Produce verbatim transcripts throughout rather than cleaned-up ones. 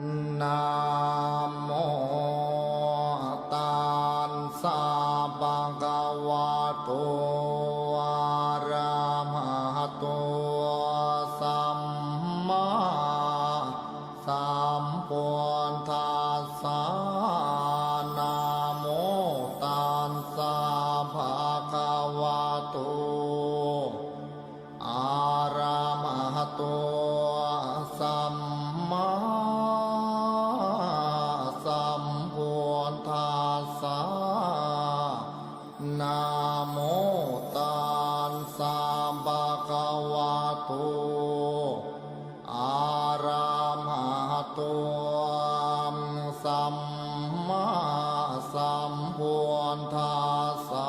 Namo tassa bhagavato arahato sammāsambuddhassa. Namo tassa bhagavato arahato sammāsambuddhassa. Namo tassa bhagavato arahato sammāsambuddhassa.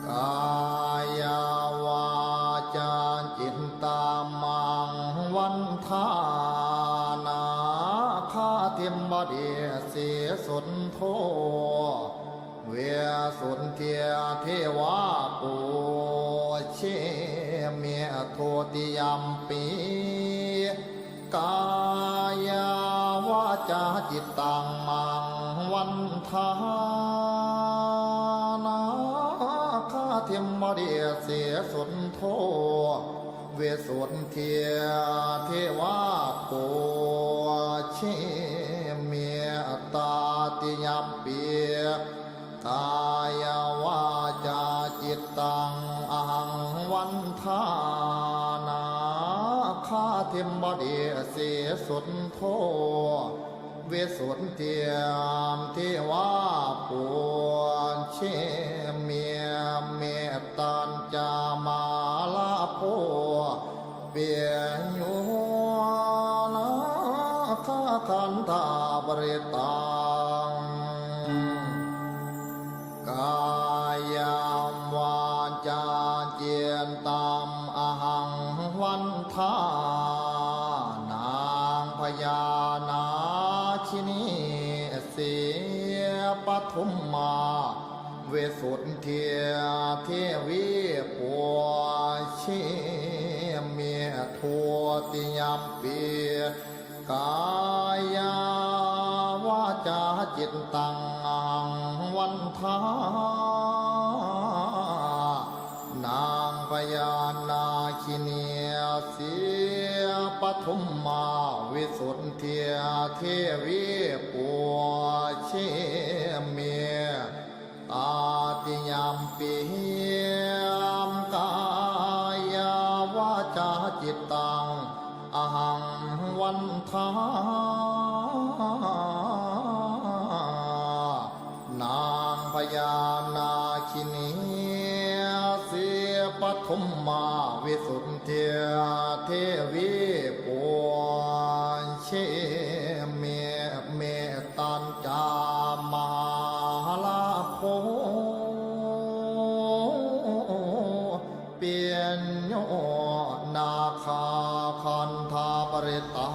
Kāyavācācittamahaṃ vandāmi anagadhim paṭisuddo visuddhijīvasmā. Dutiyampi kāyavācācittamahaṃ vandāmi anagadhim paṭisuddo visuddhijīvasmā. Tatiyampi kāyavācācittamahaṃ vandāmi anagadhim paṭisuddo visuddhijīvasmā. Mettañca mārabho piyo anagadhaṃ parittaṃ. Kāyavācācittamahaṃ vandāmi anaṃ byaṇāgini sīhapadummā visuddhijīvasmā. Dutiyampi kāyavācācittamahaṃ vandāmi anaṃ byaṇāgini sīhapadummā visuddhijīvasmā. Tatiyampi kāyavācācittamahaṃ vandāmi anaṃ byaṇāgini sīhapadummā visuddhijīvasmā. Mettañca mārabho piyo anagadhaṃ parittaṃ.